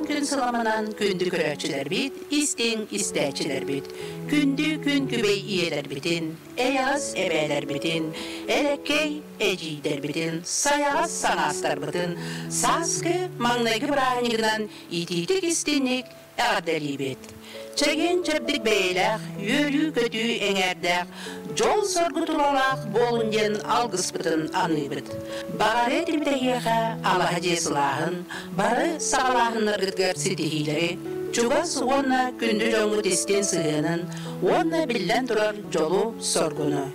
күн сыламынан күндү көрөөччүлэрбит, истиҥ истээччилэрбит, күндү күн күбэй ийэлэрбитин, эйэҕэс эбээлэрбитин, элэккэй эдьиийдэрбитин, сайаҕас саҥаастарбытын сааскы маҥнайгы бырааһынньыгынан итиитик истиҥник эҕэрдэлиибит! Чэгиэн-чэбдик бэйэлээх, үөрүү-көтүү эҥээрдээх, дьол-соргу тулалаах буолун диэн алгыспытын аныыбыт. Баҕарыа этибит эһиэхэ алаһа дьиэ сылааһын, бары саҕалааһыннаргытыгар ситиһиилэри, чугас уонна күндү дьоҥҥут истиҥ сыһыанын уонна биллэн турар дьолу-соргуну.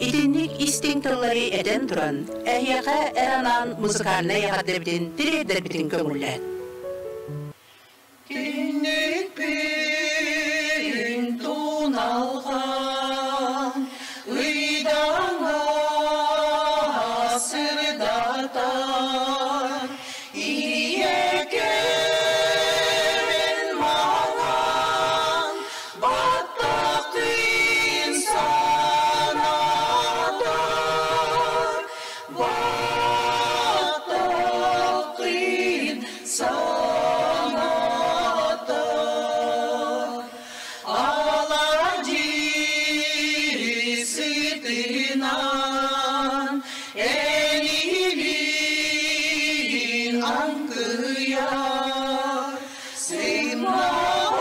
Итинник истиҥ тыллары этэн туран, эһиэхэ эр анаан музыкальнай эҕэрдэбитин тириэрдэрбитин көҥүллэт. Түннүкпүн туналҕан ыйдаҥа сырдатар ийэкэм маҥан баттахтыын санатар баттахтыын санаата аладьы сытынан энилин аҥкыйар сымнаҕас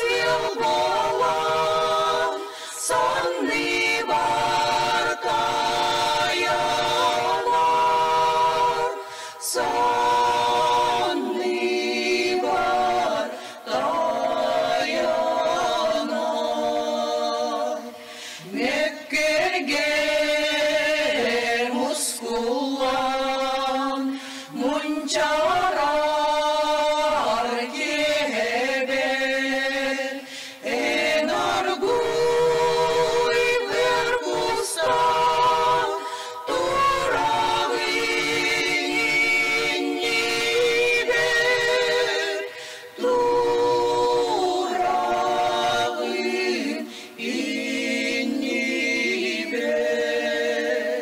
тыл буолан санныбар тайанар Санныбар тайанар мөккөргө мускуллан мунчаарар киэһэбэр эн оргууй быр кустан тураҕын иннибэр тураҕын иннибэр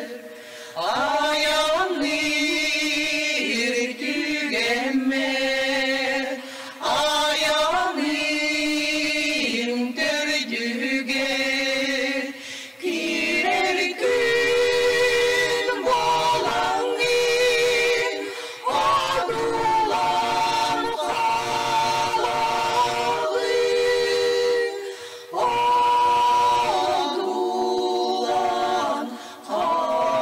айанныыр түгэммэр айаным төрдүгэр киирэр күн буолаҥҥын одуулаан хаалаҕын одуулаан хаалаҕын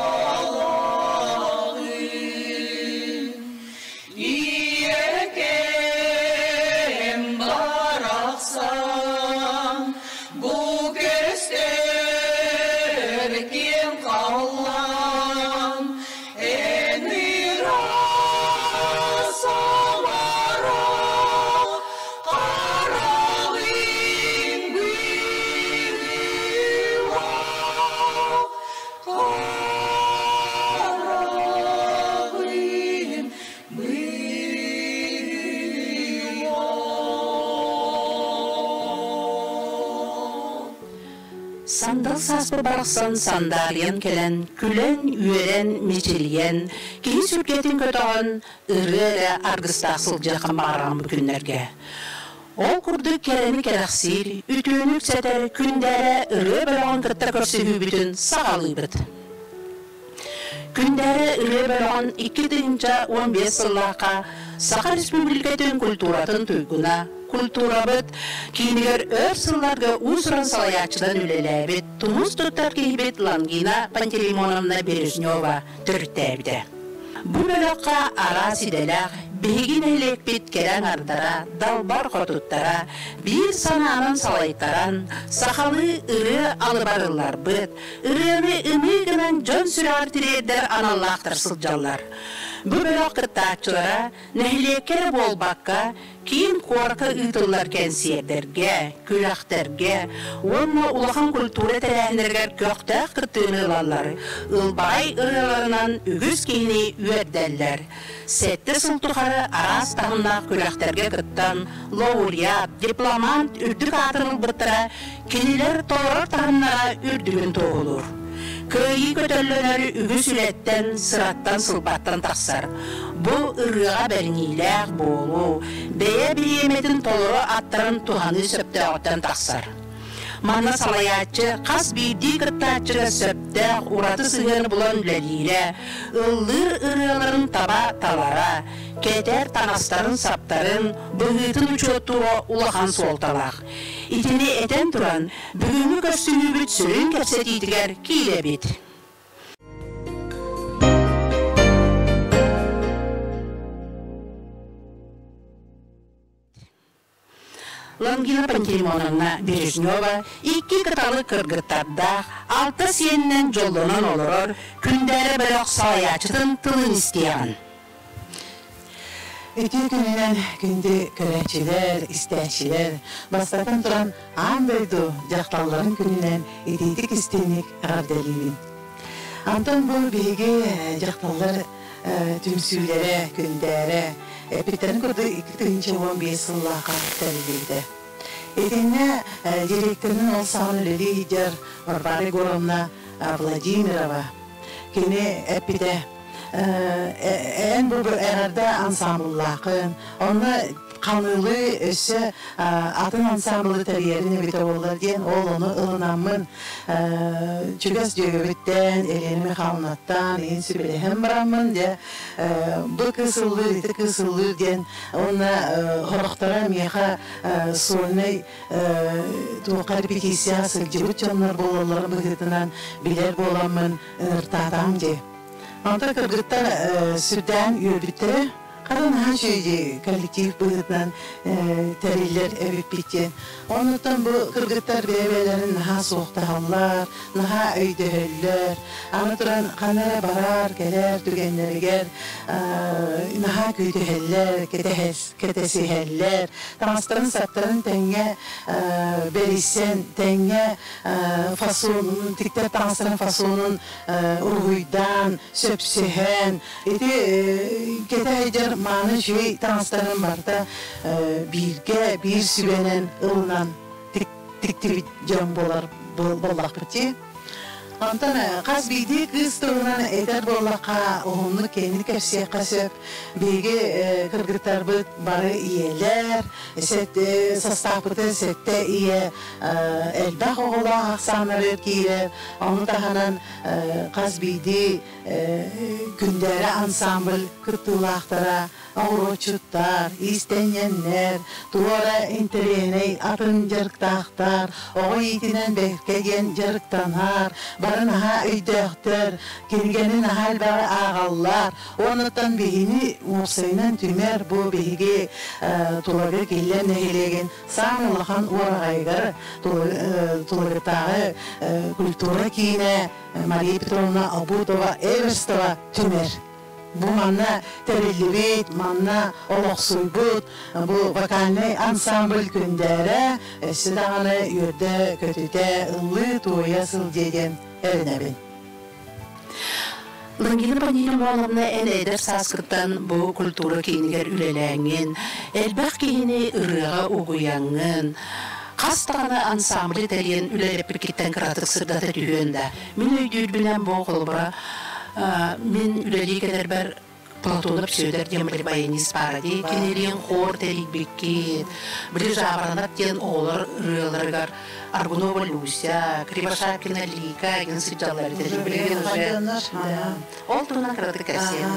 Ийэкэм барахсан бу көстөр киэҥ халлаан эн ыраас амара хараҕын быыла хараҕын Сандал сааспы барахсан сандаарыйан кэлэн, күлэн-үөрэн, мичилийэн, киһи сүргэтин көтөҕөн, ырыа эрэ аргыстаах сылдьыахха баҕараҕын бу күннэргэ. Ол курдук кэрэни кэрэхсиир, үтүөнү үксэтэр Күндээрэ ырыа бөлөҕүн кытта көрсүһүүбүтүн саҕалыыбыт. Күндээрэ ырыа бөлөҕүн 2015 сыллаахха Саха Республикатын культуратын туйгуна, культурабыт киинигэр өр сылларга уус-уран салайааччынан үлэлээбит тумус туттар киһибит Лангина Пантелеймоновна Бережнева төрүттээбитэ. Бу бөлөххө араас идэлээх биһиги нэһилиэкпит кэрэ аҥардара, далбар хотуттара биир санаанан салайтаран, сахалыы ырыа алыбарылларбыт, ырыаны ымыы гынан дьон сүрэҕэр тириэрдэр аналлаахтар сылдьаллар. Бу бөлөх кыттааччылара нэһилиэккэ эрэ буолбакка, киин куоракка ыытыллар кэнсиэрдэргэ, күрэхтэргэ уонна улахан культура тэрээһиннэригэр көхтөөх кыттыыны ылаллар, ылбаҕай ырыаларынан үгүс киһини үөрдэллэр. Сэттэ сыл тухары араас таһымнаах күрэхтэргэ кыттан, лауреат, дипломант үрдүк аатын ылбыттара кинилэр толорор таһымнара үрдүгүн туоһулуур. Кыайыы көтөллөнөр үгүс үлэттэн, сыраттан-сылбаттан тахсар. Бу ырыаҕа бэриниилээх буолуу, бэйэ бириэмэтин толору аттаран туһаныы сөптөөҕүттэн тахсар. Манна салайааччы хас биирдии кыттааччыга сөптөөх ураты сыһыаны булан үлэлиирэ, ыллыыр ырыаларын таба талара, кэтэр таҥастарын-саптарын, быһыытын учуоттуура улахан суолталаах. Итини этэн туран, бүгүҥҥү көрсүһүүбүт сүрүн кэпсэтиитигэр киирэбит. Лангина Пантелеймоновна Бережнева икки кыталык кыргыттардаах, алта сиэнинэн дьоллонон олорор Күндээрэ бөлөх салайааччытын тылын истиэҕин. Үтүө күнүнэн күндү көрөөччүлэр, истээччилэр, бастатан туран аан дойду дьахталларын күнүнэн итиитик истиҥник эҕэрдэлиибин. Антон бу биһиги дьахталлар түмсүүлэрэ, күндээрэ, эппиттэрин курдук 2015 сыллаахха тэриллибитэ. Итиннэ директорынан ол саҕана үлэлии сылдьар Варвара Егоровна Владимирова кини эппитэ эн бу эҕэрдэ ансаамбыллааххын, онно ханыылыы өссө атын ансаамбылы тэрийэрин эбитэ буоллар диэн ол ону ылынаммын чугас дьүөгэбиттэн Елена Михайловнаттан иһин сүбэлэһэн бараммын дьэ бу кыыс ыллыыр ити кыыс ыллыыр диэн уонна сорохторо миэхэ сольнай туохха репетицияҕа сылдьыбыт дьоннор буолалларын быһыытынан билэр буоламмын ыҥыртаатаҕым дии. Онтон кыргыттар сүрдээн үөрбүттэрэ. Хата наһаа үчүгэй коллектив быһыытынан тэриллэр эбиппит диэн. Оннуттан бу кыргыттар бэйэ-бэйэлэрин наһаа суохтаһаллар, наһаа өйдөһөллөр. Аны туран ханна эрэ барар, кэлэр түгэннэригэр наһаа күүтүһэллэр, кэтэсиһэллэр. Таҥастарын-саптарын тэҥҥэ бэрийсэн, тэҥҥэ фасонун, тиктэр таҥастарын фасонун уруһуйдаан, сөпсөһөн, ити кэтэ сылдьар мааны үчүгэй таҥастарын барыта бииргэ, биир сүбэнэн ылынан тиктибит дьон буолар буоллахпыт дии. Онтон хас биирдии кыыс туһунан этэр буоллахха, уһуннук киэҥник кэпсиэххэ сөп. Биһиги кыргыттарбыт бары ийэлэр, састааппытын сэттэ ийэ элбэх оҕолоох ахсааннарыгар киирэр. Ону таһынан хас биирдии Күндээрэ ансамбль кыттыылаахтара, оҕуруотчуттар, иистэнньэннэр, туора интэриэһинэй атын дьарыктаахтар, оҕо иитинэн бэркэ диэн дьарыктанар, бары наһаа өйдөөхтөр, кинигэни наһаа элбэҕи ааҕаллар. Уонуттан биһини уопсайынан түмэр бу биһиги Тулагы Киллэм нэһилиэгин саамай улахан уораҕайыгар Тулагытааҕы культура киинэ Мария Петровна Обутова Эверстова түмэр. Бу манна тэриллибит, манна олохсуйбут бу вокальнай ансамбль күндээрэ өссө даҕаны үөрдэ-көтүтэ, ыллыы-туойа сылдьыа диэн эрэнэбин. Лангина Паниловна эн эдэр сааскыттан бу культура киинигэр үлэлээҥҥин, элбэх киһини ырыаҕа угуйаҥҥын, хас даҕаны ансамблы тэрийэн үлэлэппиккиттэн кыратык сырдата түһүөн да. Мин өйдүүрбүнэн бу холобура мин үлэлии кэлэрбэр Платонов Сүөдэр диэн били баянист баара дии. Кинилиин хор тэрийбиккит. Били Жаворонок диэн оҕолор ырыаларыгар Аргунова Люся, Кривошапкина Лика диэн сылдьаллар этэ. Билигин уже ол туһунан кыратык кэпсиэм.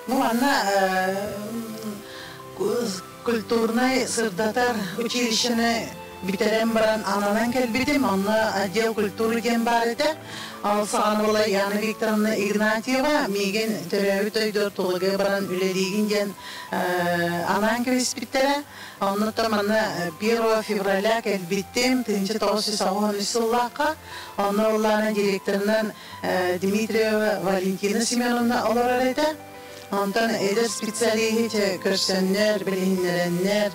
Ну, манна культурнай сырдатар училищены бүтэрэн баран ананан кэлбитим. Онно отдел культуры диэн баар этэ. Ол саҕана була Яна Викторовна Игнатьева миигин төрөөбүт дойду Тулуга баран үлэлиигин диэн анаан кэбиспиттэрэ. Оннуттан манна 1 февраля кэлбиттим, 1983 сыллаахха. Онно ыллаана директорынан Дмитриева Валентина Семеновна олорор этэ. Онтон эдэр специалиһы көрсөннөр, билиһиннэрэннэр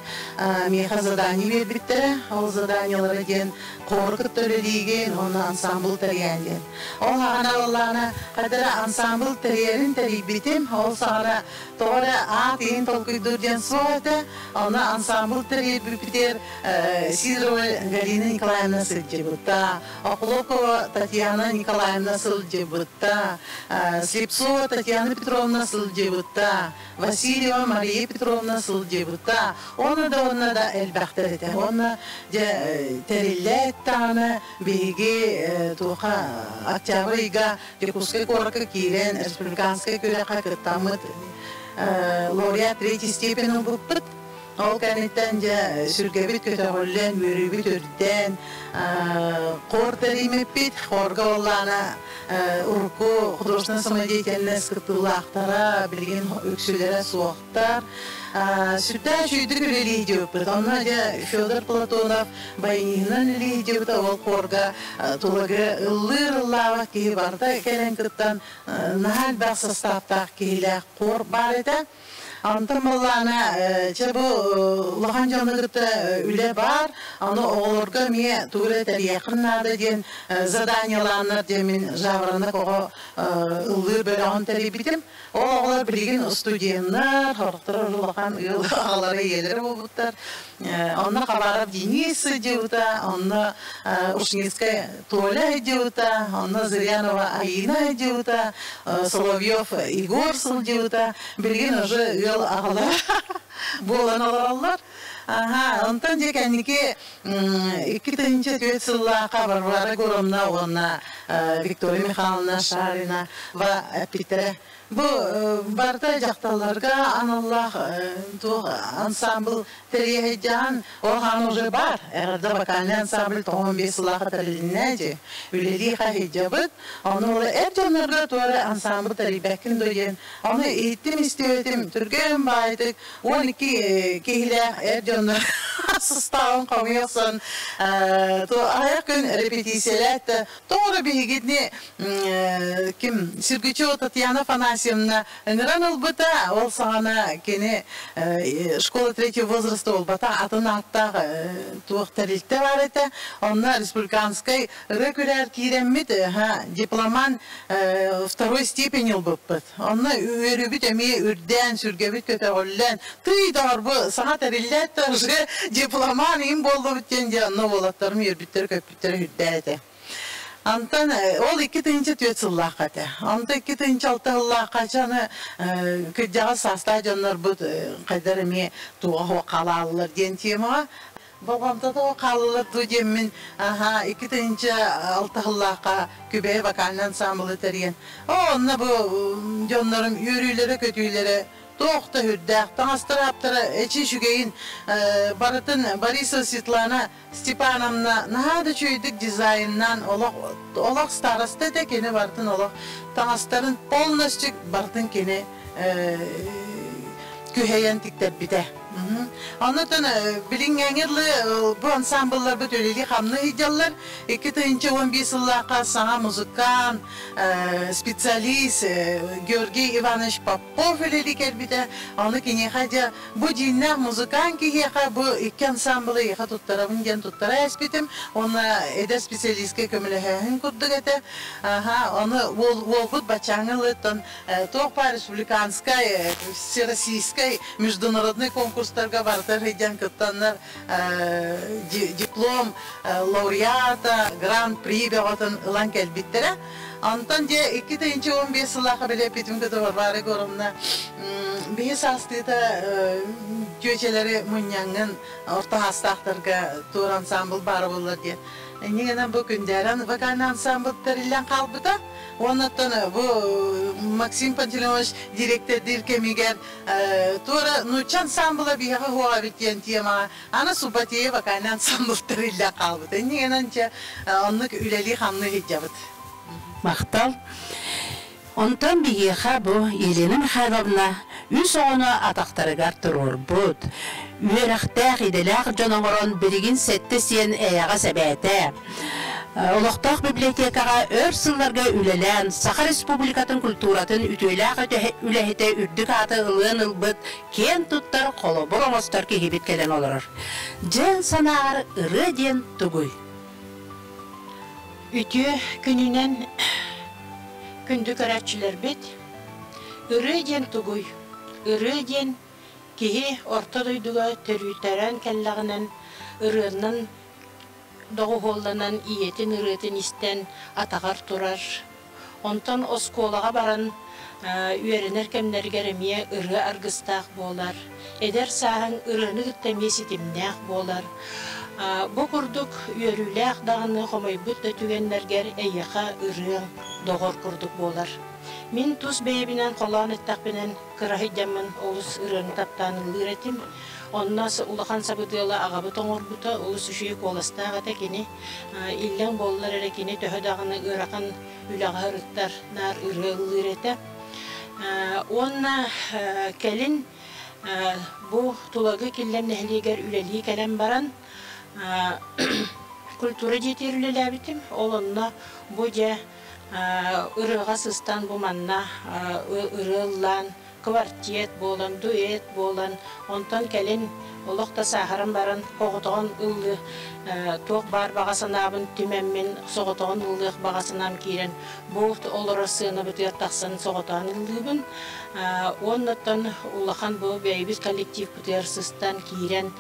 миэхэ задание биэрбиттэрэ. Ол заданиелара диэн хору кытта үлэлиигин, уонна ансамбл тэрийэн диэн. Ол хаҕана буоллаҕына, хайдара ансамбл тэрийэрин тэрийбитим, ол саҕана тоҕо эрэ аат иһин толкуйдуур диэн суох этэ. Онно ансамбл тэрийэрбитигэр Сидорова Галина Николаевна сылдьыбыта, Охлопкова Татьяна Николаевна сылдьыбыта, Слепцова Татьяна Петровна сылдьыбыта, Васильева Мария Петровна сылдьыбыта, уонна да уонна да элбэхтэр этэ. Уонна дьэ тэриллээт даҕаны биһиги туоха октябрь ыйга Дьокуускай куоракка киирэн республиканскай күрэххэ кыттаммыт лауреат третьей степени ылбыппыт. Ол кэнниттэн дьэ сүргэбит көтөҕүллэн, үөрүүбүт үрдээн, хор тэриммиппит. Хорга буоллаҕына урукку художественная самодеятельность кыттыылаахтара билигин үксүлэрэ суохтар. Сүрдээх үчүгэйдик үлэлии диэбиппит. Онно дьэ Федор Платонов баяниһынан үлэлии диэбитэ ол хорга тулагы ыллыыр ыллаабат киһи барыта кэлэн кыттан наһаа элбэх састааптаах киһилээх хор баар этэ. Онтон буоллаҕына, чэ бу улахан дьону кытта үлэ баар, ону оҕолорго эмиэ тугу эрэ тэрийиэххин наада диэн заданиелааннар диэн мин Жаворонок оҕо ыллыыр бөлөҕүн тэрийбитим. Ол оҕолор билигин студеннар, сорохтор улахан ыал аҕалара, ийэлэрэ буолбуттар. Онно Хабаров Денис сылдьыбыта, онно Ушницкая Толя сылдьыбыта, онно Зырянова Аина сылдьыбыта, Соловьев Егор сылдьыбыта. Билигин уже ыал аҕалара буолан олороллор. Аха, онтон дьэ кэнники 2004 сыллаахха Варвара Гуровна уонна Виктория Михайловна Шарина ва эппиттэрэ Бу барыта дьахталларга аналлаах туох ансамбл тэрийэһэйдээн ол хаан уже бар. Эҕэрдэ вокальный ансамбль 95 сыллаахха тэрилиннэ дии. Үлэлии хаһыйдьабыт. Ону ол эр дьоннорго туора ансамбл тэрийбэккин дуо диэн. Ону иһиттим истибэтим түргэн баайдык 12 киһилээх эр дьоннор састаабын хомуйа охсон аҕыйах күн репетициялээт да тоҕо биһигини ким Сергучева Татьяна Афанасьевна ыҥыран ылбыта. Ол саҕана кини школа третьего возраста буолбата, атын ааттаах туох тэрилтэ баар этэ. Онно республиканскай ырыа күрээр киирэммит, дипломан второй степень ылбыппыт. Онно үөрүүбүт эмиэ үрдээн, сүргэбит көтөҕүллэн, тый доҕор бу саҥа тэриллээт да уже дипломан им буоллубут диэн дьэ онно уолаттарым үөрбүттэр-көппүттэр үрдээтэ. Антон ол 2004 сыллаахха этэ. Онто 2006 сыллаахха аны кырдьаҕас саастаах дьоннорбут хайдар эмиэ туоҕа хаалаллар диэн темаҕа болҕомтото хаалаллар дуу диэммин аха 2006 сыллаахха Күбэйэ вокальный ансамблы тэрийэн оо онно бу дьоннорум үөрүүлэрэ-көтүүлэрэ туох да үрдээх таҥастара-аптара эчи үчүгэйин барытын Борисова Светлана Степановна наһаа да үчүгэйдик дизайннаан олох олох староста этэ кини барытын олох таҥастарын полностью барытын кини күһэйэн тиктэрбитэ. Оннотон билиҥҥээҥи дылы бу ансамблларбыт үлэлии-хамныы сылдьаллар. 2011 сыллаахха саҥа музыкант, специалист Георгий Иванович Попов үлэлии кэлбитэ. Ону киниэхэ дьэ Бу дьиҥнээх музыкант киһиэхэ бу икки ансамблы эйиэхэ туттарабын диэн туттара эспитим уонна эдэр специалистка көмөлөһөөһүн курдук этэ. Аха, ону уол, уолбут баччааҥҥы ылыттан туох баар республиканскай, всероссийскай, международный конкурстарга барыта сылдьан кыттаннар диплом лауреата, гран-при бөҕөтүн ылан кэлбиттэрэ. Онтон дьэ 2015 сыллаахха билэппитим кытта Варвара Егоровна биһи саастыыта чүөчэлэри мунньаҥҥын орто саастаахтарга туор ансамбл баара буоллар диэн. Иннигинэн бу Күндээрэн вокальный ансамбл тэриллэн хаалбыта. Уоннаттан бу Максим Пантелеймонович директордиир кэмигэр туора нуучча ансамбла биһиэхэ суох эбит диэн темаҕа аны Субатея вокальный ансамбл тэриллэн хаалбыта. Иннигинэн дьэ оннук үлэлии-хамныы сылдьабыт. Махтал. Онтон биһиэхэ бу Елена Михайловна үс оҕону атахтарыгар туруорбут, үөрэхтээх, идэлээх дьон оҥорон билигин сэттэ сиэн эйэҕэс эбээтэ. Олохтоох библиотекаҕа өр сылларга үлэлээн, Саха Республикатын культуратын үтүөлээх үлэһитэ үрдүк ааты ылыан ылбыт, киэн туттар, холобур оҥостор киһибит кэлэн олорор. Дьиэн санааҕар ырыа диэн тугуй? Үтүө күнүнэн күндү көрөөччүлэрбит! Ырыа диэн тугуй? Ырыа диэн киһи орто дойдуга төрүүтэрэн кэллэҕинэн ырыаннан доҕуһуолланан ийэтин ырыатын истэн атаҕар турар. Онтон оскуолаҕа баран үөрэнэр кэмнэригэр эмиэ ырыа аргыстаах буолар. Эдэр сааһыҥ ырыаны кытта эмиэ ситимнээх буолар. Бу курдук үөрүүлээх даҕаны хомойбут да түгэннэргэр эйиэхэ ырыаҥ доҕор курдук буолар. Мин тус бэйэбинэн холоон эттэхпинэн кыра сылдьаммын олус ырыаны таптаан ыллыыр этим. Онно улахан сабыдыала аҕабыт оҥорбута, олус үчүгэй куоластаах этэ кини. Иллэҥ буоллар эрэ кини төһө даҕаны ыарахан үлэҕэ ырыттар, наар ырыа ыллыыр этэ. Уонна кэлин бу Тулагы Киллэм нэһилиэгэр үлэлии кэлэн баран культура дьиэтигэр үлэлээбитим. Ол онно бу дьэ ырыаҕа сыстан бу манна ырыа ыллаан квартет буолан, дуэт буолан, онтон кэлин олох да сааһыран баран оҕотоҕун ыллыы туох баар баҕа санаабын түмэммин соҕотоҕун ыллыах баҕа санаам киирэн бу олорор сыанабытыгар тахсан соҕотоон ыллыыбын. Уоннаттан улахан бу бэйэбит коллективпытыгар сыстан киирэн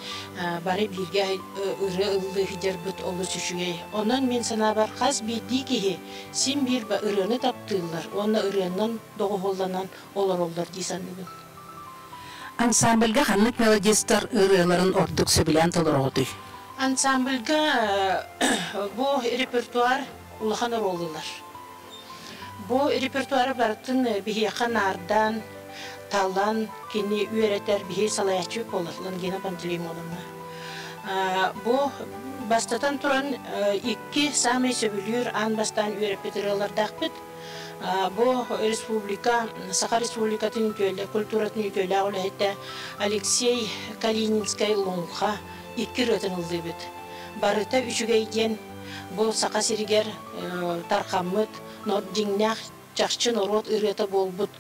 бары бииргэ ырыа ыллыы сылдьарбыт олус үчүгэй. Онон мин санаабар хас биирдии киһи син биир ырыаны таптыыллар уонна ырыанан доҕуһуолланан олороллор дии саныыбын. Ансамбльга ханнык мелодистар ырыаларын ордук сөбүлээн толороҕутуй? Ансамбльга бу репертуар улахан оруолу ылар. Бу репертуары барытын биһиэхэ наардаан, талан, кини үөрэтэр биһи салайааччы буолар Лангина Пантелеймоновна. Бу бастатан туран икки саамай сөбүлүүр аан бастаан үөрэппит ырыалардаахпыт. Бу республика, Саха Республикатын культуратын үтүөлээх үлэһитэ Алексей Калининскай Луҥха икки ырыатын ыллыыбыт. Барыта үчүгэй диэн бу Саха сиригэр тархаммыт дьиҥнээх чахчы норуот ырыата буолбут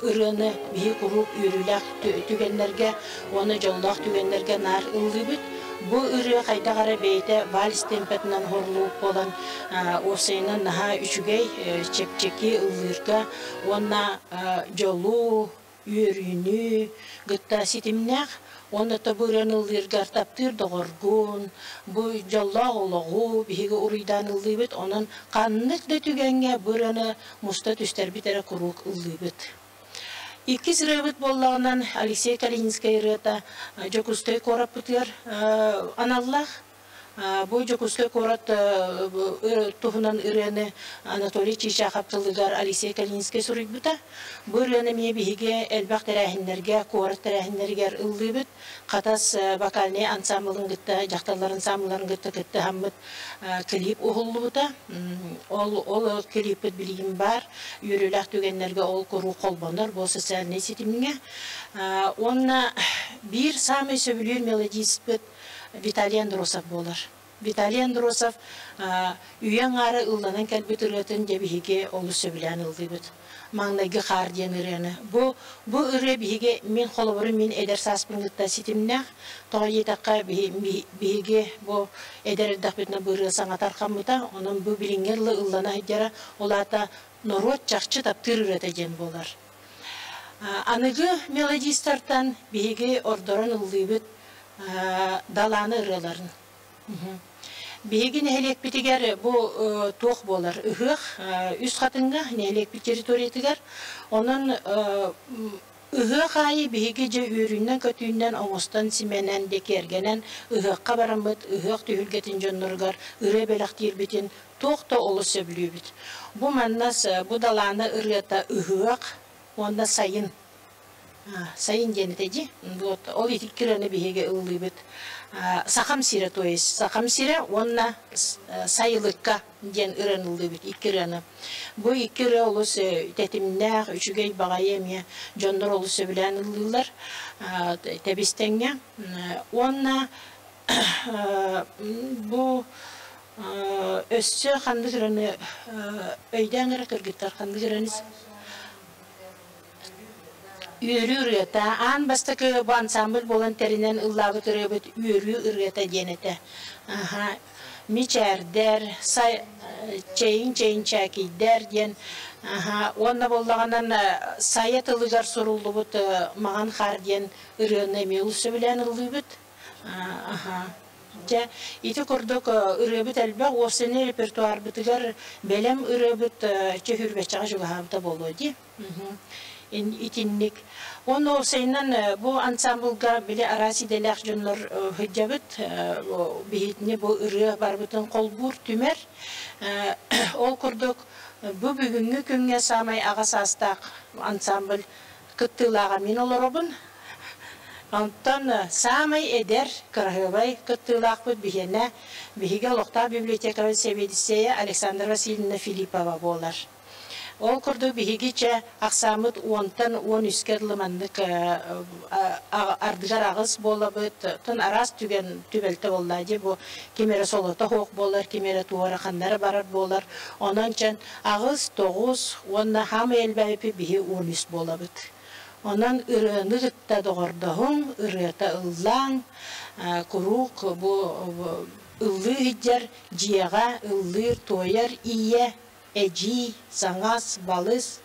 ырыаны биһи куруук үөрүүлээх түгэннэргэ уонна дьоллоох түгэннэргэ наар ыллыыбыт. Бу ырыа хайдах эрэ бэйэтэ вальс темпэтинэн хорлуук буолан уопсайынан наһаа үчүгэй, чэпчэки ыллыырга уонна дьолу, үөрүүнү кытта ситимнээх уонна то бу ырыаны ыллыыргар таптыыр доҕоргун, бу дьоллоох олоҕу биһиги уруйдаан ыллыыбыт. Онон ханнык да түгэҥҥэ бу ырыаны муста түстэрбит эрэ куруук ыллыыбыт. Иккис ырыабыт буоллаҕынан Алексей Калининскай ырыата Дьокуускай куораппытыгар аналлаах. Бу Дьокуускай куорат туһунан ырыаны Анатолий Чичахов тылыгар Алексей Калининскай суруйбута. Бу ырыаны эмиэ биһиги элбэх тэрээһиннэргэ, куорат тэрээһиннэригэр ыллыыбыт. Хатас вокальнай ансамблын кытта, дьахталлар ансамблларын кытта кыттыһаммыт клип уһуллубута. Ол, ол клиппит билигин баар. Үөрүүлээх түгэннэргэ ол куруук холбонор бу социальнай ситимҥэ. Уонна биир саамай сөбүлүүр мелодистпыт Виталий Андросов буолар. Виталий Андросов үйэ аҥаара ылланан кэлбит ырыатын дьэ биһиги олус сөбүлээн ыллыыбыт. Маҥнайгы хаар диэн ырыаны. Бу, бу ырыа биһиги мин холобурум мин эдэр сааспын кытта ситимнээх. Тоҕо диэтэххэ биһиги бу эдэр эрдэхпитинэ бу ырыа саҥа тархаммыта. Онон бу билиҥҥи ылла ыллана сылдьара. Ол аата норуот чахчы таптыыр ырыата диэн буолар. Аныгы мелодистартан биһиги ордорон ыллыыбыт Далаана ырыаларын. Биһиги нэһилиэкпитигэр бу туох буолар ыһыах Үс Хатыҥҥа нэһилиэкпит территориятыгар. Онон ыһыах аайы биһиги дьэ үөрүүннэн-көтүүннэн оҥостон симэнэн дьэ киэргэнэн ыһыахха бараммыт ыһыах түһүлгэтин дьонноругар ырыа бэлэхтиирбитин туох да олус сөбүлүүбүт. Бу манна бу Далаана ырыата ыһыах уонна сайын сайын диэн этэ дии. Вот ол ити ырыаны биһиги ыллыыбыт. Сахам сирэ, то есть Сахам сирэ уонна Сайылыкка диэн ырыаны ыллыыбыт икки ырыаны. Бу икки ырыа олус тэтимнээх, үчүгэй баҕайы эмиэ дьоннор олус сөбүлээн ыллыыллар тэбис тэҥҥэ. Уонна бу Өссө ханнык ырыаны өйдөөн эрэ кыргыттар ханнык ырыаны Үөрүү ырыата аан бастакы бу ансамбль буолан тэринэн ыллаабыт ырыабыт Үөрүү ырыата диэн этэ. Аха мичээрдэр, сай чэйиҥ-чэйиҥ чээкийдэр диэн аха уонна буоллаҕынан сайа тылыгар суруллубут Маҕан хаар диэн ырыаны эмиэ олус сөбүлээн ыллыыбыт. Аха Дьэ, ити курдук ырыабыт элбэх, уопсайынан репертуарбытыгар бэлэм ырыабыт чөһүүрбэччэҕэ чугаһаабыта буолуо дии. Итинник. Уонна уопсайынан бу ансамблга били араас идэлээх дьоннор сылдьабыт. Биһитини бу ырыа барыбытын холбуур, түмэр. Ол курдук бу бүгүҥҥү күҥҥэ саамай аҕа саастаах ансамбль кыттыылааҕа мин олоробун. Онтон саамай эдэр, кыраһыабай кыттыылаахпыт биһиэнэ биһиги олохтоох библиотекабыт сэбиэдиссэйэ Александра Васильевна Филиппова буолар. Ол курдук биһиги чэ ахсааммыт уонтан 13-кэ дылы маннык ардыгар аҕыс буолабыт. Тон араас түгэн түбэлтэ буолла дии бу ким эрэ солото суох буолар, ким эрэ туора ханна эрэ барар буолар. Онон чэн аҕыс, тоҕус уонна хаамай элбээбиппит биһи 13 буолабыт. Онон ырыаны кытта доҕордоһуҥ, ырыата ыллааҥ, куруук бу ыллыы сылдьар дьиэҕэ ыллыыр, туойар ийэ, эдьиий, саҥас, балыс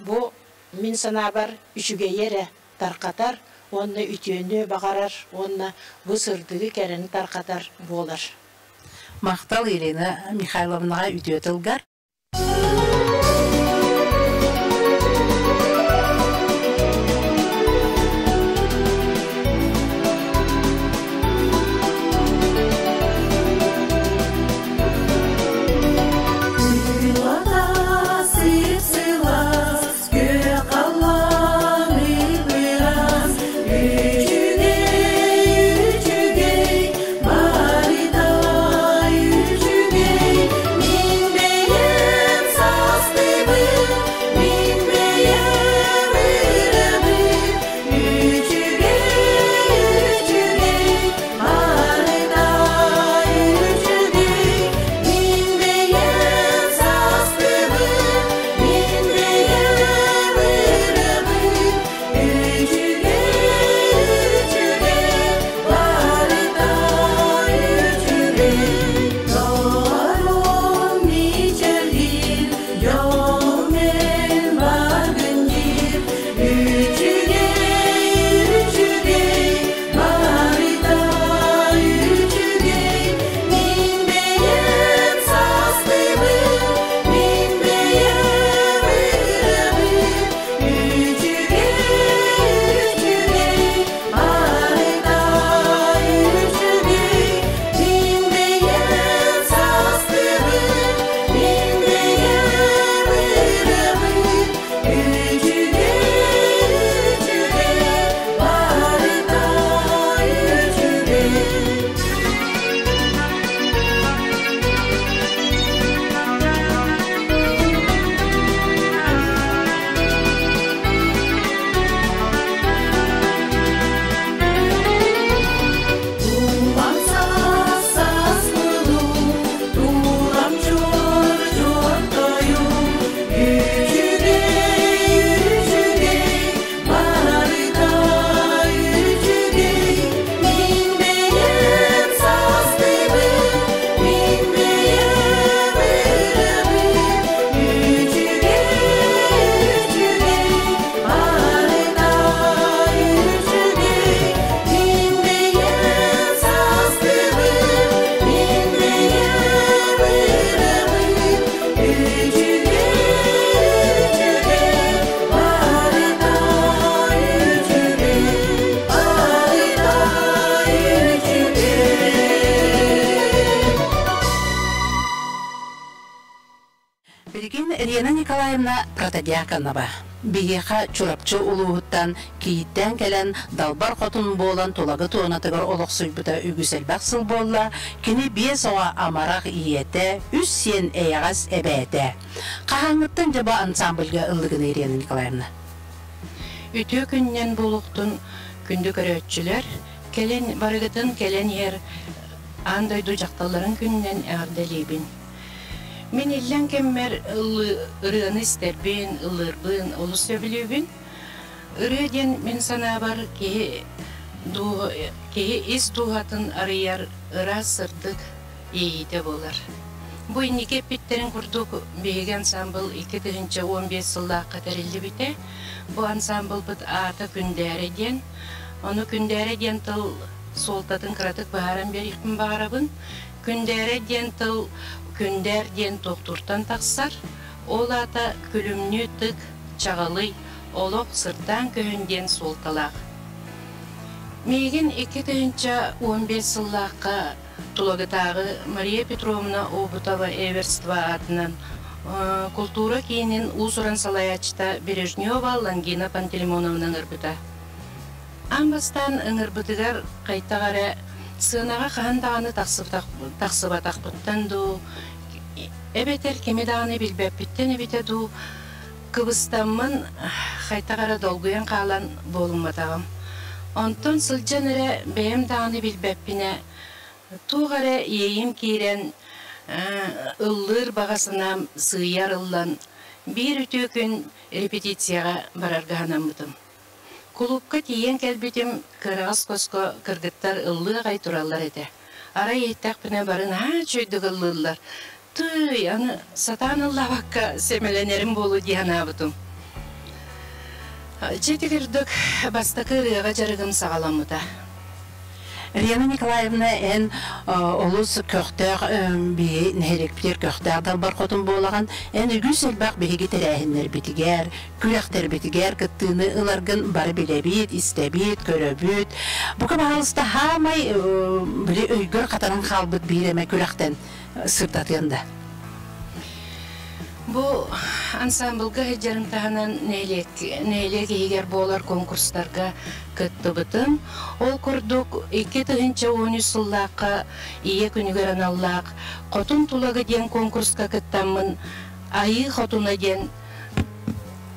бу мин санаабар үчүгэйи эрэ тарҕатар уонна үтүөнү баҕарар уонна бу сырдыгы кэрэни тарҕатар буолар. Махтал Елена Михайловнаҕа үтүө тылгар. Билигин Елена Николаевна Протодьяконова биһиэхэ Чурапчы улууһуттан кийииттээн кэлэн Далбар Хотун буолан Тулагы туонатыгар олохсуйбута үгүс элбэх сыл буолла. Кини биэс оҕо амарах ийэтэ, үс сиэн эйэҕэс эбээтэ. Хаһааҥҥыттан дьэ бу ансамбльга ыллыгын Елена Николаевна? Үтүө күнүнэн буолуохтун күндү көрөөччүлэр, кэлин барыгытын кэлэн иһэр. Аан дойду дьахталларын күнүнэн эҕэрдэлиибин. Мин иллэҥ кэммэр ырыаны истэрбин, ыллыырбын олус сөбүлүүбүн. Ырыа диэн мин санаабар киһи киһи ис дууһатын арыйар ыраас сырдык иэйиитэ буолар. Бу инники эппиттэрин курдук биһиги ансаамбыл 2015 сыллаахха тэриллибитэ. Бу ансаамбылбыт аата Күндээрэ диэн. Ону Күндээрэ диэн тыл суолтатын кыратык быһааран биэриэхпин баҕарабын. Күндээрэ диэн тыл күндээр диэн туохтууртан тахсар. Ол аата күлүмнүү тык, чаҕылый, олох сырдаан көһүн диэн суолталаах. Миигин 2015 сыллаахха Тулагытааҕы Мария Петровна Обутова Эверство аатынан култуура киинин уус-уран салайааччыта Бережнева Лангина Пантелеймоновна ыҥырбыта. Аан бастаан ыҥырбытыгар хайтах эрэ сыанаҕа хаһан даҕаны тахсыбатахпыттан дуу, эбэтэр кими даҕаны билбэппиттэн эбитэ дуу, кыбыстаммын хайтах эрэ долгуйан хаалан буолумматаҕым. Онтон сылдьан эрэ бэйэм даҕаны билбэппинэ, туох эрэ иэйим киирэн, ыллыыр баҕа санаам сыыйа арыллан, биир үтүө күн репетицияҕа барарга санаммытым. Кулуупка тиийэн кэлбитим, кыараҕас хоско кыргыттар ыллыы аҕай тураллар этэ. Арай иһиттэхпинэ бары наһаа үчүгэйдик ыллыыллар. Тыый, аны сатаан ыллаабакка сэмэлэнэрим буолуо дии санаабытым. Дьэ ити курдук бастакы ырыаҕа дьарыгым саҕаламмыта. Лена Николаевна, эн олус көхтөөх биһи нэһилиэкпитигэр көхтөөх далбар хотун буолаҕын. Эн үгүс элбэх биһиги тэрээһиннэрбитигэр, күрэхтэрбитигэр кыттыыны ыларгын бары билэбит, истэбит, көрөбүт. Бука баһаалыста хаамай били өйгөр хатанан хаалбыт биир эмэ күрэхтэн сырдатыан да. Бу ансаамбылга сылдьарым таһынан нэһилиэк, нэһилиэк иһигэр буолар конкурстарга кыттыбытым. Ол курдук 2013 сыллаахха Ийэ күнүгэр аналлаах Хотун Тулагы диэн конкурска кыттаммын Айыы Хотуна диэн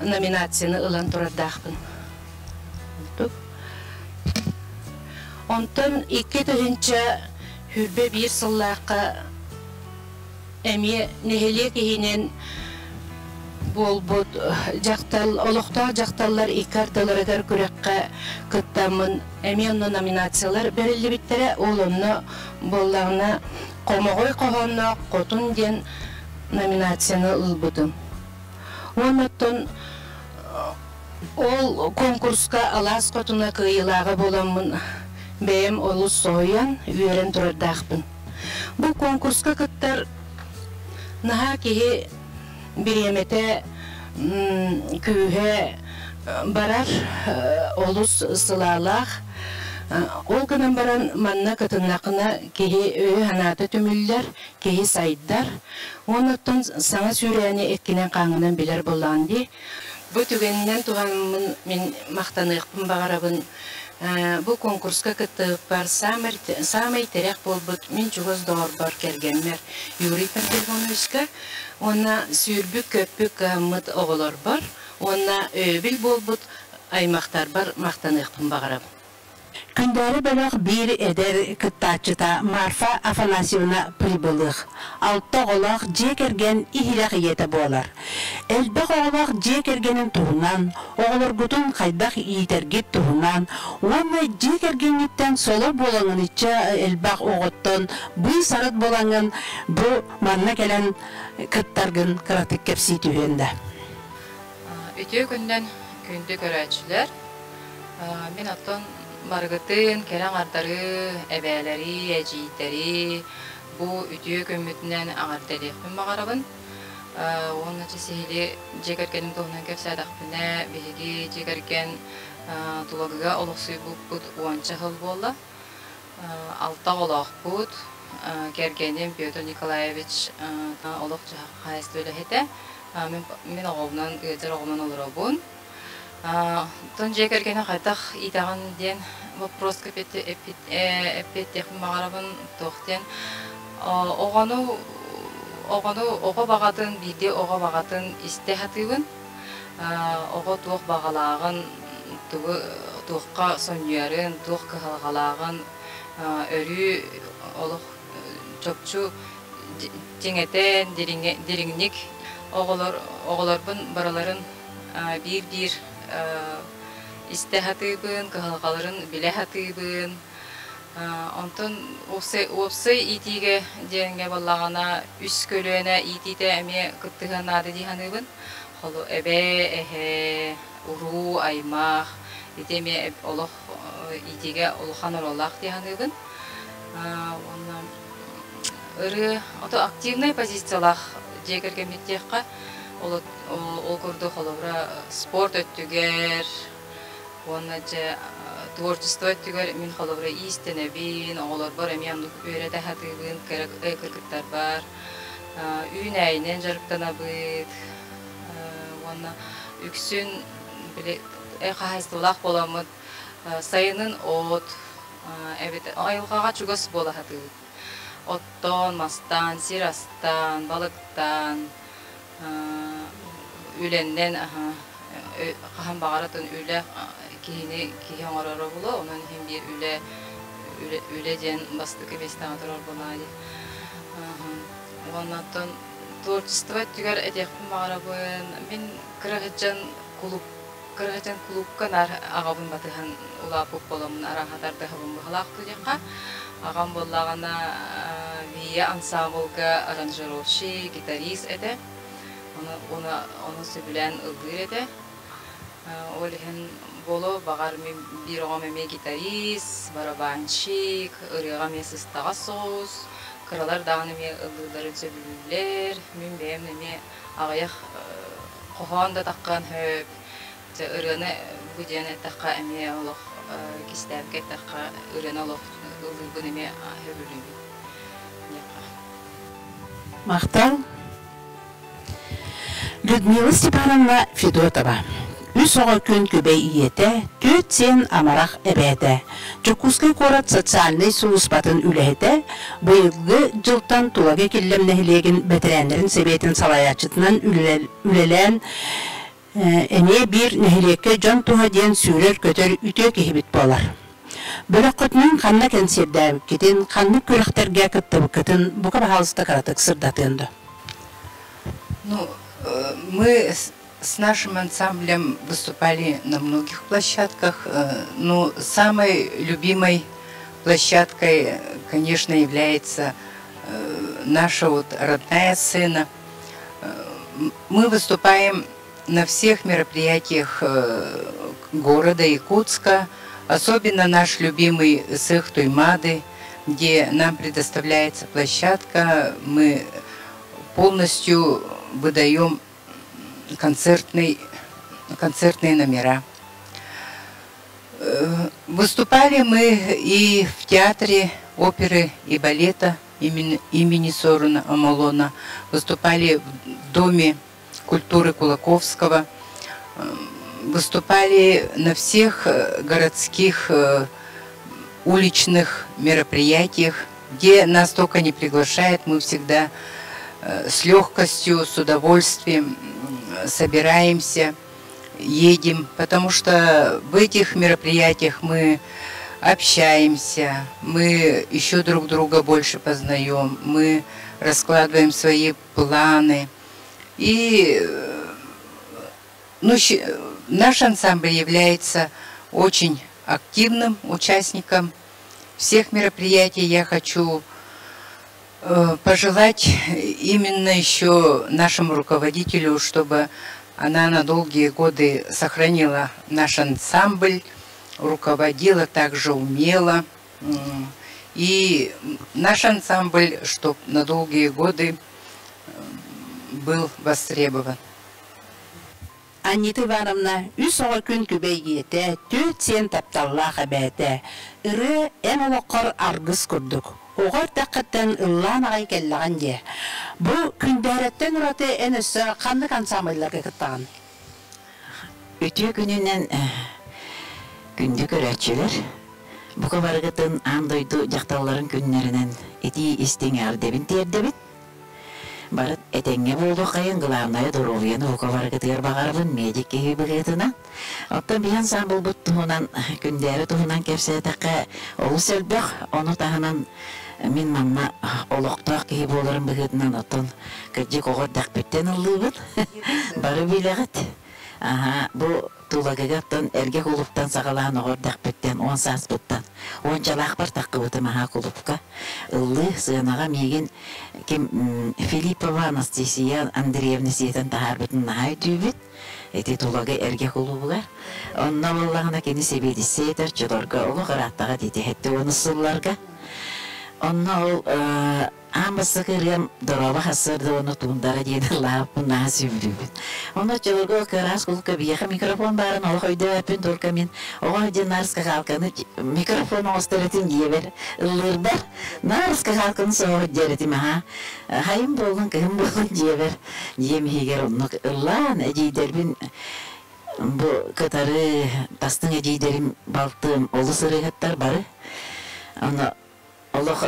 номинацияны ылан турардаахпын. Онтон 2021 сыллаахха эмиэ нэһилиэк иһинэн буолбут дьахтал олохтоох дьахталлар икки ардыларыгар күрэххэ кыттаммын эмиэ онно номинациялар бэриллибиттэрэ ол онно буоллаҕына хомоҕой хоһоонноох хотун диэн номинацияны ылбытым уонна оттон ол конкурска алаас хотуна кыайыылааҕа буоламмын бэйэм олус соһуйан үөрэн турардаахпын Бу конкурска кыттар наһаа киһи бириэмэтэ күүһэ барар, олус сылаалаах. Ол гынан баран манна кытыннахына киһи өйө-санаата түмүллэр, киһи сайдар. Уонна оттон саҥа сүүрээни эккинэн-хааҥҥынан билэр буоллаҕын дии. Бу түгэнинэн туһаммын мин махтаныахпын баҕарабын. Бу конкурска кыттыбыппар саамай тирэх буолбут мин чугас доҕорбор кэргэммэр Юрий Пантелеймоновичка уонна сүүрбүт-көппүт кыһаммыт оҕолорбор уонна өйөбүл буолбут аймахтарбар махтаныахпын баҕарабын. Күндээрэ бөлөх биир эдэр кыттааччыта Марфа Афанасьевна Прибылых алта оҕолоох дьиэ кэргэн иһирэх ийэтэ буолар. Элбэх оҕолоох дьиэ кэргэнин туһунан, оҕолоргутун хайдах иитэргит туһунан уонна дьиэ кэргэҥҥиттэн соло буолаҥҥын иччэ элбэх оҕоттон быыс-арыт буолаҥҥын бу манна кэлэн кыттаргын кыратык кэпсии түһүөн да. Үтүө күнүнэн күндү көрөөччүлэр! Мин оттон барыгытын, кэрэ аҥардары, эбээлэри, эдьиийдэри бу үтүө күммүтүнэн эҕэрдэлиэхпин баҕарабын. Уонна чэ сиһилии дьиэ кэргэним туһунан кэпсээтэхпинэ, биһиги дьиэ кэргэн Тулагыга олохсуйбуппут уонча сыл буолла. Алта оҕолоохпут. Кэргэним Петр Николаевич олох-дьаһах хаһаайыстыба үлэһитэ. Мин оҕобунан, ыалдьар оҕобунан олоробун. Оттон дьиэ кэргэни хайдах иитэҕин диэн боппуруоска эппиэттиэхпин баҕарабын. Туох диэн оҕону оҕону оҕо баҕатын биирдии оҕо баҕатын истэ сатыыбын. Оҕо туох баҕалааҕын, тугу туохха сонньуйарын, туох кыһалҕалааҕын өрүү олох. чопчу дьиҥэтэн, дириҥник оҕолор оҕолорбун барыларын биир-биир истэ сатыыбын, кыһалҕаларын билэ сатыыбын. Онтон уопсай иитиигэ диэҥҥэ буоллаҕына үс көлүөнэ иитиитэ эмиэ кыттыһыан наада дии саныыбын. Холу эбээ, эһээ, уруу, аймах ити эмиэ олох иитиигэ улахан оруоллаах дии саныыбын. Уонна ырыа ото активнай позициялаах дьиэ кэргэммит диэххэ ол, ол курдук холобура спорт өттүгэр уонна дьэ творчество өттүгэр мин холобура иистэнэбин, оҕолорбор эмиэ оннук үөрэтэ сатыыбын, кыра кыргыттарбар үүнээйинэн дьарыктанабыт уонна үксүн били хаһаайыстыбалаах буоламмыт сайынын от эбэтэр айылҕаҕа чугас буола сатыыбыт. Оттоон, мастаан, сир астаан, балыктаан, үлэннэн хаһан баҕаратын үлэ киһини киһи оҥороро буолуо, онон иһин биир үлэ үлэ диэн бастакы миэстэҕэ турар буолаа дии. Уонна оттон творчество өттүгэр этиэхпин баҕарабын. Мин кыра сылдьан кулууп кыра сылдьан кулуупка наар аҕабын батыһан улааппыт буоламмын арааһа тардыһабын быһалаах дуу диэххэ. Аҕам буоллаҕына Вия ансаамбылга аранжировщик, гитарист этэ. Ону, ону, ону сөбүлээн ыллыыр этэ. Ол иһин буолуо, баҕар мин биир оҕом эмиэ гитарист, барабанщик, ырыаҕа эмиэ сыстаҕас соҕус, кыралар даҕаны эмиэ ыллыылларын сөбүлүүллэр. Мин бэйэм эмиэ аҕыйах хоһоон да таххыан сөп. Дьэ, ырыаны бу диэн эттэххэ эмиэ олох кистээбиккэ эттэххэ ырыаны олох ыллыырбын эмиэ сөбүлүүбүн диэххэ. Махтал. Людмила Степановна Федотова. Үс оҕо күн күбэй ийэтэ, түөрт сиэн амарах эбээтэ. Дьокуускай куорат социальнай сулууспатын үлэһитэ, быйылгы дьылтан Тулагы Киллэм нэһилиэгин бэтэрээннэрин сэбиэтин салайааччытынан үлэлээн эмиэ биир нэһилиэккэ дьон туһа диэн сүүрэр-көтөр үтүө киһибит буолар. Бөлөххүтүнэн ханна кэнсиэрдээбиккитин, ханнык күрэхтэргэ кыттыбыккытын бука баһаалыста кыратык сырдатыан дуо? Ну, мы с нашим ансамблем выступали на многих площадках, но самой любимой площадкой, конечно, является наша вот родная сцена. Мы выступаем на всех мероприятиях города Якутска, особенно наш любимый цех Туймады, где нам предоставляется площадка, мы полностью выдаем концертный, концертные номера. Выступали мы и в театре оперы и балета имени, имени Сорона Амалона, выступали в Доме культуры Кулаковского, выступали на всех городских уличных мероприятиях, где нас только не приглашают, мы всегда с легкостью, с удовольствием собираемся, едем, потому что в этих мероприятиях мы общаемся, мы еще друг друга больше познаем, мы раскладываем свои планы. И ну, наш ансамбль является очень активным участником всех мероприятий. Я хочу пожелать именно еще нашему руководителю, чтобы она на долгие годы сохранила наш ансамбль, руководила также умело. И наш ансамбль, чтобы на долгие годы был востребован. Анита Ивановна үс оҕо күн күбэй ийэтэ, түөрт сиэн тапталлаах эбээтэ. Ырыа эн олоххор аргыс курдук. Оҕо эрдэххиттэн ыллаан аҕай кэллэҕин дии. Бу күндээрэттэн ураты эн өссө ханнык ансаамбылларга кыттаҕын? Үтүө күнүнэн күндү көрөөччүлэр! Бука барыгытын аан дойду дьахталларын күннэринэн итии истиҥ эҕэрдэбин тиэрдэбит. Бары этэҥҥэ буолуоххайын, главное доруобуйаны бука барыгытыгар баҕарабын медик киһи быһыытынан. Оттон биһи ансаамбылбыт туһунан, күндээри туһунан кэпсээтэххэ олус элбэх, ону таһынан Мин манна олохтоох киһи буоларым быһыытынан оттон кырдьык оҕо эрдэхпиттэн ыллыыбын. Бары билэҕит. Аһа, бу Тулагыга оттон эргэ кулууптан саҕалаан оҕо эрдэхпиттэн, 10 сааспыттан, уончалаахпар таххыбытым аһаа кулуупка. Ыллыы сыанаҕа миигин ким Филиппова Анастасия Андреевна сиэтэн таһаарбытын наһаа өйдүүбүт. Ити Тулагы эргэ кулуубугар. Онно буоллаҕына кини сэбиэдиссэй этэр чодорго олох ырааттаҕа диэти 70 сылларга. Онно ол аан бастакы ырыам «Дорообо сарсыарда уонна туундара» диэн ыллаабыппын наһаа сөбүлүүбүн. Онно оччолорго кыраас кулукка биһиэхэ микрофон баарын олох өйдөөбөппүн, только мин оҕо диэн наар скакалканы микрофон оҥостор этим дьиэбэр ыллыырбар наар скакалканы соһор диэр этим аһаа хайым буоллун кыһым буоллун дьиэбэр дьиэм иһигэр оннук ыллаан эдьиийдэрбин бу кытары тастыҥ эдьиийдэрим балтым олус ырыаһыттар бары ону олох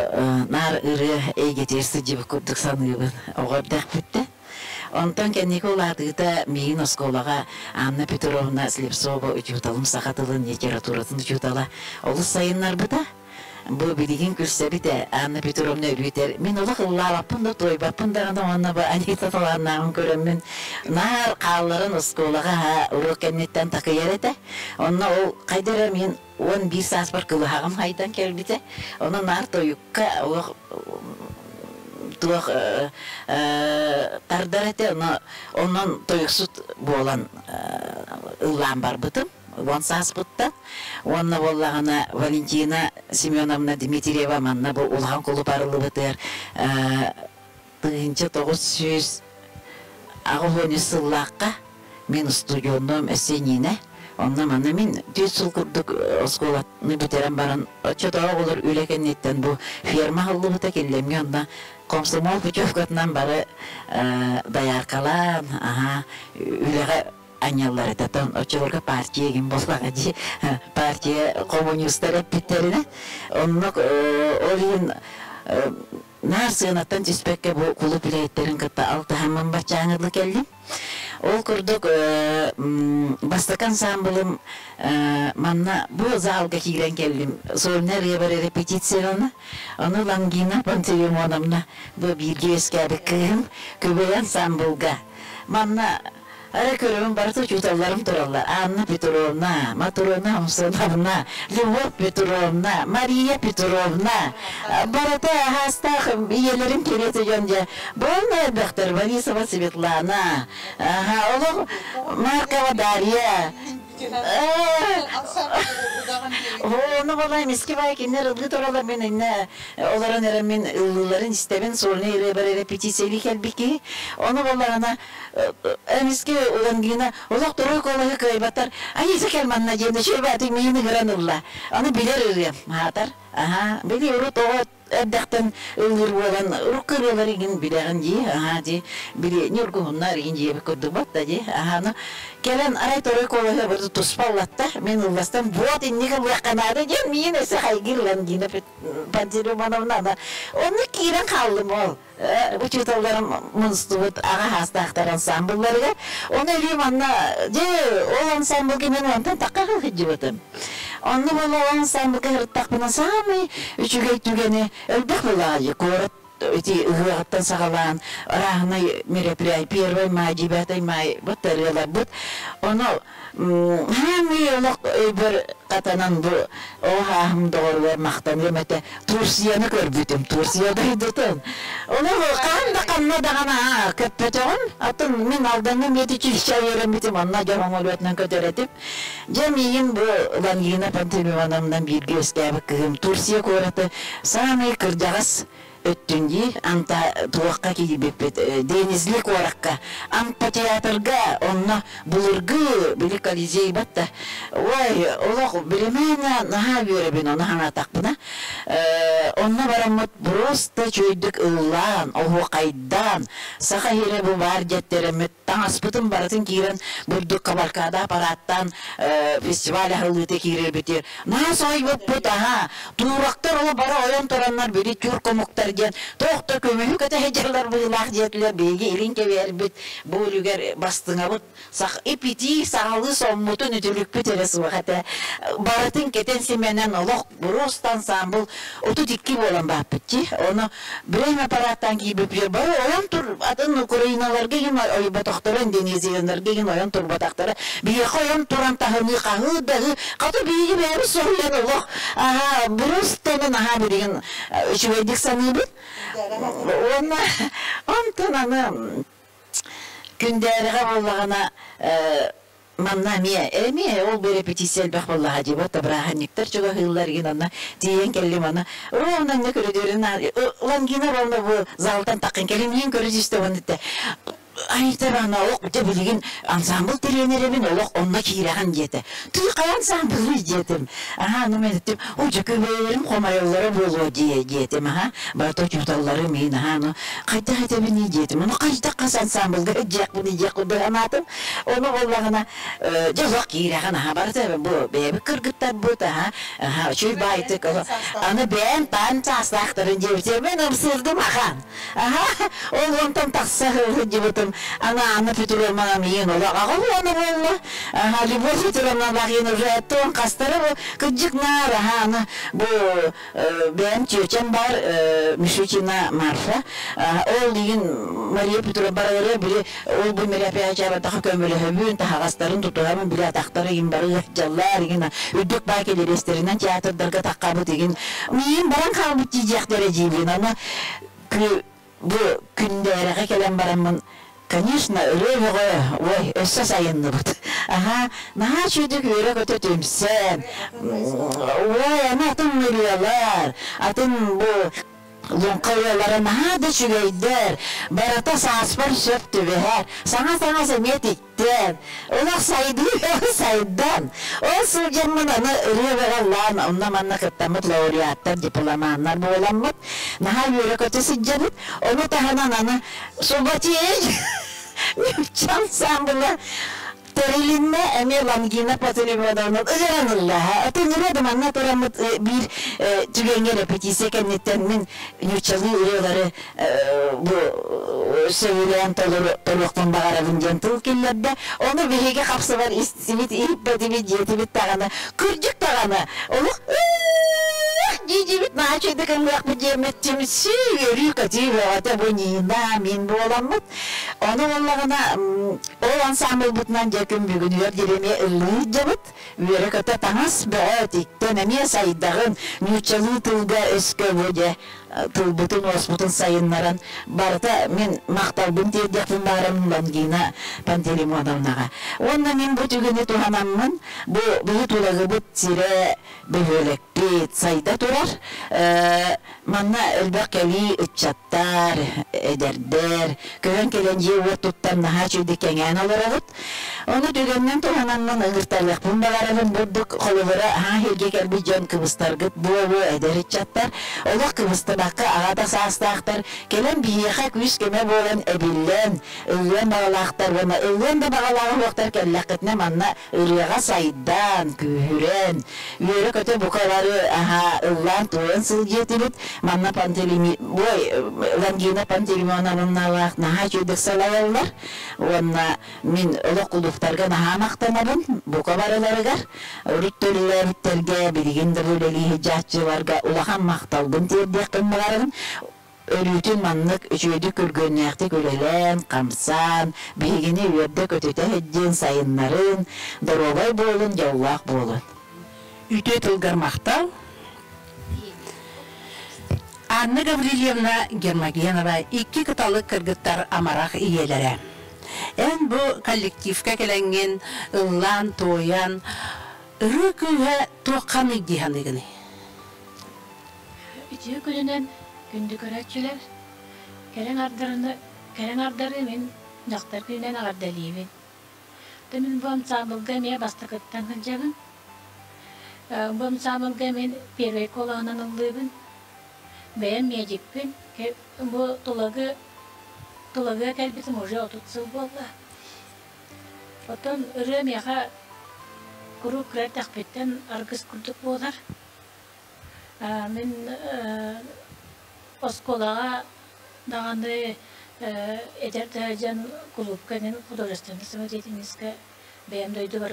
наар ырыа эйгэтигэр сылдьыбыт курдук саныыбын оҕо эрдэхпиттэн. Онтон кэнники улаатыыта миигин оскуолаҕа Анна Петровна Слепцова учууталым саха тылын литературатын учуутала олус сайыннарбыта. Бу билигин күлсэбит ээ, Анна Петровна өрүүтэр мин олох ыллаабаппын да туойбаппын даҕаны уонна бу Анита талааннааҕын көрөммүн наар хаалларан оскуолаҕа уруок кэнниттэн такыйар этэ. Онно ол хайда эрэ мин 11 сааспар кылыһаҕым хайдан кэлбитэ. Ону наар тойукка олох туох тардар этэ, ону онон тойуксут буолан ыллаан барбытым 10 сааспыттан. Уонна буоллаҕына Валентина Семеновна Дмитриева манна бу улахан кулууп арыллыбытыгар 1983 сыллаахха мин устудьуоннуом өссө Нина. Онно манна мин 4 сыл курдук оскуоланы бүтэрэн баран оччотооҕу оҕолор үлэ кэнниттэн бу ферма аһыллыбыта киллэмҥэ онно комсомол путевкатынан бары дояркалаан аһа үлэҕэ анньаллар этэ. Оттон оччолорго партия игин буоллаҕа дии. Партия коммунистар эппиттэринэ. Оннук ол иһин наар сыанаттан түспэккэ бу кулууп үлэһиттэрин кытта алтыһаммын баччааҥҥа кэллим. Ол курдук бастакы ансаамбылым манна бу залга киирэн кэллим. Сольнай ырыабар репетициялана. Ону Лангина Пантелеймоновна бу бииргэ үөскээбит кыыһым Күбэй ансаамбылга манна Эрэ көрөбүн барыта учууталларым тураллар. Анна Петровна, Матрона Амсоновна, Любовь Петровна, Мария Петровна. Барыта аһаастаах ийэлэрим кэриэтэ дьон дьэ. Буолна элбэхтэр Борисова Светлана, олох Маркова Дарья. Ону балай миски бай кинилэр ыллыы тураллар мин иннэ олорон эрэ мин ыллыыларын истэбин сольный ырыабар репетициялыы кэлбит киһи. Ону балаҕана эмискэ Лонгина олох торуй куолаһы кыайбаттар Аниса кэл манна диэн үчүгэй миин ыҥыран ылла. Аны билэр ырыам аһаатар. Аһаа, били урут оҕо эрдэхтэн ыллыыр буолан урукку ырыалар игин билэҕин дии. Аһаа дии. Били ньургуһуннар игин дьиэбит курдук батта дии. Аһаа, ну кэлэн арай торуй куолаһы бу туспа ыллатта. Мин ылластан вот инник ыллыахха наада диэн миин өссө хайгыыр Лонгина Пантелеймоновна. Онно киирэн хааллым ол. Учууталларым мунстубут аҕа саастаахтар ансаамбылларыгар. Ону өрүү манна, дьэ, ол ансаамбылга мен онтон тахха сылдьыбытым. Онно буола ол ансаамбылга сырыттахпына саамай үчүгэй түгэни элбэх буолаҕа куорат ити ыһыаҕыттан саҕалаан арааһынай мероприятие первый май, девятый май бут ырыаларбыт. Ону Хаамыы олох өйбөр хатанан бу оҕо доҕоругар махтаныам этэ. Турцияны көрбүтүм, Турция дойдутун. Олох хаһан да ханна даҕаны көппөтөҕүм. Атын мин Алдаҥҥа медучилище үөрэммитим, онно дьон оҥолуотунан көтөр этим. Дьэ миигин бу Лангина Пантелеймоновна бииргэ үөскээбит кыһым Турция куораты саамай кырдьаҕас өттүн дии анта туохха киирбиппит Денизли куоракка амфитеатрга онно былыргы били Колизей батта ой олох билимээнэ наһаа үөрэбин ону хаҥаатахпына онно бараммыт просто үчүгэйдик ыллаан оһуохайдаан саха иһирэ бу баар диэттэрэммит. Таҥаспытын барытын киирэн бурдук кабаркада аппараттаан фестиваль аһыллыыта киирэрбитигэр наһаа соһуйбуппут аһаа туурактар ол бары ойон тураннар били тюрк омуктар диэн туох да көмүһү кэтэһэ дьыллар быһыылаах диэтилэр биһиги илин кэбиһэрбит бу үлүгэр бастыҥабыт сах ипитии саҕалыы соммутун үтүлүкпүт эрэ суох этэ барытын кэтэн симэнэн олох просто ансамбл 32 буолан бааппыт дии ону Время аппараттаан киирбиппитигэр бары ойон тур атын Украиналарга игин ойботохторо индонезияларга игин ойон турбатахтара биһиэхэ ойон туран таһыныы хаһыы даһыы хата биһиги бэйэбит соһуйан олох аһаа просто ону наһаа билигин үчүгэйдик саныыбын уонна онтон аны күндээрэҕэ буоллаҕына Манна эмиэ, эмиэ ол бу репетиция элбэх буоллаҕа дии, вот бырааһынньыктар чугаһыыллар игин онно тиийэн кэллим аны ровно иннэ көрүдүөрүн Лангина ровно бу залтан таххан кэлин иин көрө түстэ уонна эттэ Айта баана олох дьэ билигин ансамбл тренерэбин олох онно киирэҕин диэтэ. Тыы хайа ансамблый диэтим. Аха аны мен эттим, о дьэ көбөйөлөрүм хомойоллоро буолуо дии диэтим аха. Барыта учууталларым иин аха аны хайдах этэбиний диэтим. Ону хайдах хас ансамблга диэхпиний диэх курдук санаатым. Ону буоллаҕына, дьэ олох киирэҕин аһа барыта бу бэйэбит кыргыттарбыт аһа аһа үчүгэй баайтык аны бэйэм таан чаастаахтарын диэбитим мен ымсыырдым ахан аһа ол онтон тахса сылдьыбытым аны Анна Петровна миин олох аҕа уону буолла аһа Любовь Петровна баҕин уже туон хастара бу кырдьык наар аһа аны бу бэйэм чүөчэм бар Мишутина Марфа ол игин Мария Петровна барылары били ол бу мероприятиябатаха көмөлөһөбүн таһаҕастарын тутуһабын били атахтары игин бары ыалдьаллар игин үрдүк баа кэлириэстэринэн театрдарга таххабыт игин миин баран хаалбыт дьиэхтэрэ диибин аны бу күндээрэҕэ кэлэн бараммын Конечно, ырыа бөҕө, ой, өссө сайынныбыт. Аһаа, наһаа үчүгүйдүк үөрэ-көтө түмсэн, ой, аны атын ырыалар, атын бу луҥха ырыалара наһаа да үчүгэйдэр, барыта сааспар сөп түбэһэр, саҥа-саҥа сэниэ тиктэн, олох сайдыы бөҕө сайдан, ол сылдьаммын аны ырыа бөҕө ыллаан, онно-манна кыттаммыт лауреаттар, дипломаннар буоламмыт, наһаа үөрэ-көтө сылдьабыт. Ону таһынан аны Субатией ньучча ансамбла тэрилиннэ эмиэ Лангина Пантелеймоновна ыҥыран ылла. Это ыҥырыа да манна тураммыт биир түгэҥҥэ репетиция кэнниттэн мин ньуччалыы ырыалары бу сөбүлээн толоруохпун баҕарабын диэн тыл киллэрдэ. Ону биһиги хапсыбар истибит, иһиппэтибит, диэтибит даҕаны, кырдьык даҕаны, олох дии-диибит наһаа үчүгэйдик ыллыахпыт диэммит түмсүү, үөрүү-көтүү бөҕөтө бу Нина, мин буоламмыт. Ону буоллаҕына, ол ансамблбытынан дьэ күн бүгүнүгэр диэри эмиэ ыллыы сылдьабыт. Үөрэ-көтө таҥас бөҕө тиктэн эмиэ сайдаҕын, нууччалыы тылга өскө бу дьэ тылбытын уоспутун сайыннаран барыта мин махталбын тиэрдиэхпин баарым Лангина Пантелеймоновнаҕа. Уонна мин бу түгэни туһанаммын бу биһи тулагыбыт сирэ бөһүөлэкпит сайда турар. Манна элбэх кэлии ыччаттар, эдэрдэр көһөн кэлэн дьиэ-уот туттан наһаа үчүгэйдик кэҥээн олоробут. Ону түгэнинэн туһанаммын ыҥыртарыахпын баҕарабын бурдук холобура аһаа иһиргэ кэлбит дьон кыбыстаргыт буолуо эдэр ыччаттар олох кыбыстыбакка аҕа да саастаахтар кэлэн биһиэхэ күүс-көмө буолан эбиллэн ыллыан баҕалаахтар уонна ыллыан да баҕалаах уһуохтар кэллэххитинэ манна ырыаҕа сайдан, күүһүрэн, үөрэ-көтө бука бары аһаа ыллаан-туойан сылдьыа этибит. Манна Пантелеймон, ой, Лангина Пантелеймоновналаах наһаа үчүгэйдик салайаллар. Уонна мин олох кулууптарга наһаа махтанабын, бука барыларыгар. Урут төрүлээбиттэргэ, билигин да үлэлии сылдьааччыларга улахан махталбын тиэрдиэхпин баҕарабын. Өрүүтүн маннык үчүгэйдик күргүөннээхтик үлэлээн, хамсаан, биһигини үөрдэ-көтүтэ сылдьын, сайыннарын, доруобай буолун, дьоллоох буолун. Үтүө тылгар махтал. Анна Гаврильевна Гермогенова икки кыталык кыргыттар амарах ийэлэрэ. Эн бу коллективка кэлэҥҥин ыллаан-туойан, ырыа күүһэ туохханый дии саныыгыный? Үтүө күнүнэн, күндү көрөөччүлэр! Кэлэн ардарыны, кэлэн ардары мин дьахтар күнүнэн эҕэрдэлиибин. Тэ мин бу ансаамбылга эмиэ бастакыттан сылдьабын. Бу ансаамбылга мин первый куолаһынан ыллыыбын. Бэйэм медикпин. Бу Тулагы Тулагыга кэлбитим уже 30 сыл буолла. Оттон ырыа миэхэ куруук кыра эрдэхпиттэн аргыс курдук буолар. Мин оскуолаҕа даҕаны эдэр да дьон кулуупка мин художественнай самодеятельноска бэйэм дойдубар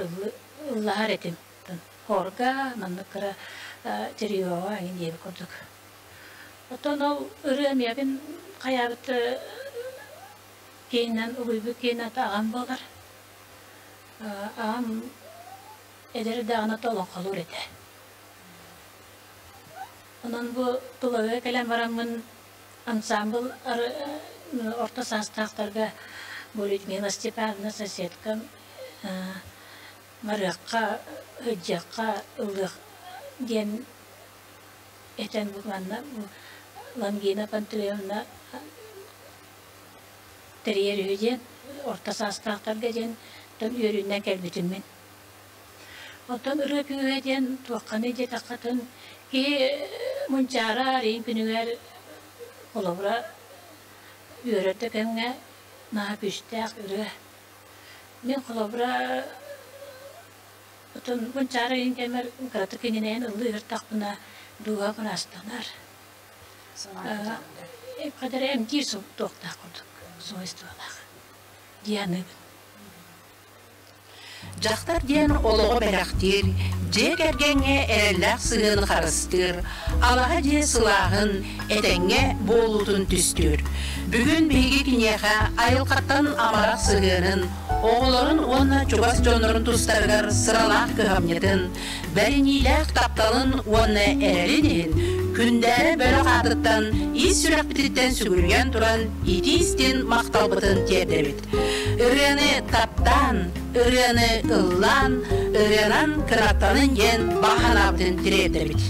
ыллаһар этим. Хорга, маннык кыра триоҕа эҥин диэбит курдук. Оттон ол ырыа миэхин хайаабыт киининэн угуйбут киин ата аҕам буолар. Аҕам эдэр даҕаны олоҥхолуур этэ. Онон бу Тулагыга кэлэн бараммын ансаамбыл орто саастаахтарга бу Людмила Степановна соседкам барыахха, сылдьыахха, ыллыах диэн этэн бу манна Лангина Пантелеевна тэрийэр үһү диэн орто саастаахтарга диэн үөрүүнэн кэлбитим мин. Оттон ырыа күүһэ диэн туохханый диэтэххитин киһи мунчаара арыйын күнүгэр холобура үөрэр да кэмҥэ наһаа күүстээх ырыа. Мин холобура отон мунчаара ыйын кэмэр кыратык кининэйэн ыллыы ыһыртахпына дууһа ырастанар. Кадары эмтиир туохтаах курдук свойстволаах дии саныыбын. Дьахтар диэн олоҕу бэлэхтиир, дьиэ кэргэҥҥэ эрэллээх сыһыаны харыстыыр, алаһа дьиэ сылааһын, этэҥҥэ буолуутун түстүүр. Бүгүн биһиги киниэхэ айылҕаттан амарах сыһыанын, оҕолорун уонна чугас дьоннорун тустарыгар сыралаах кыһамньытын, бэриниилээх тапталын уонна эрэлин иһин Күндээрэ бөлөх аатыттан ис сүрэхпититтэн сүгүрүйэн туран итии-истин махталбытын тиэрдэбит. Ырыаны таптаан, ырыаны ыллаан, ырыанан кынаттанын диэн баҕа санаабытын тириэрдэбит.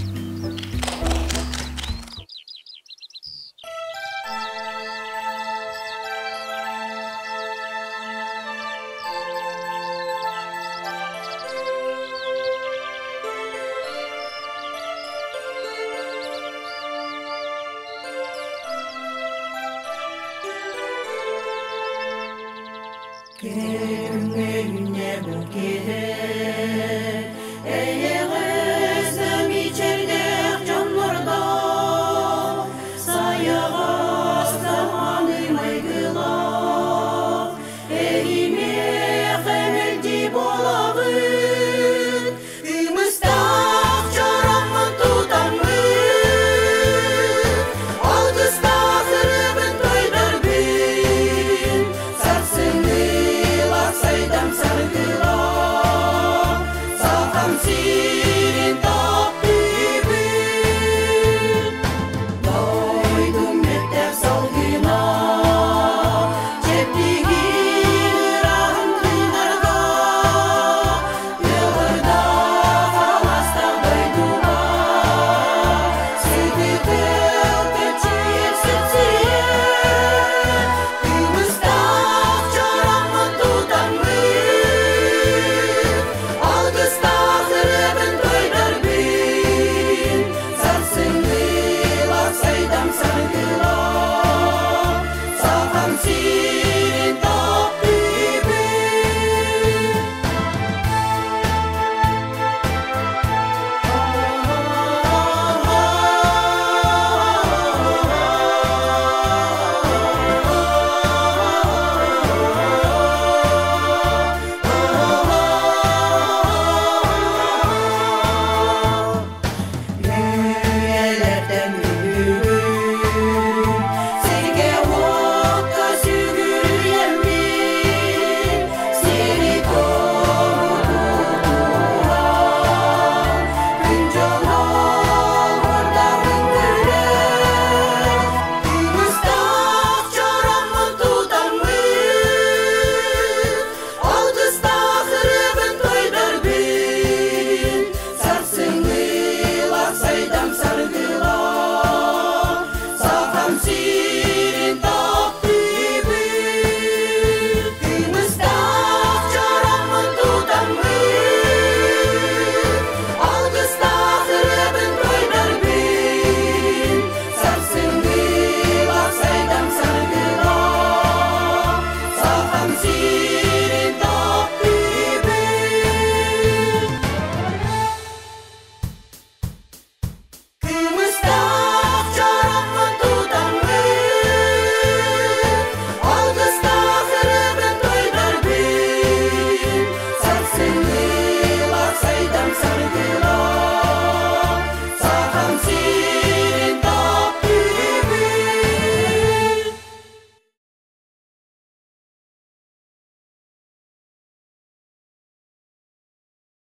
Кэрэ күҥҥэ үүннэ бу киэһэ.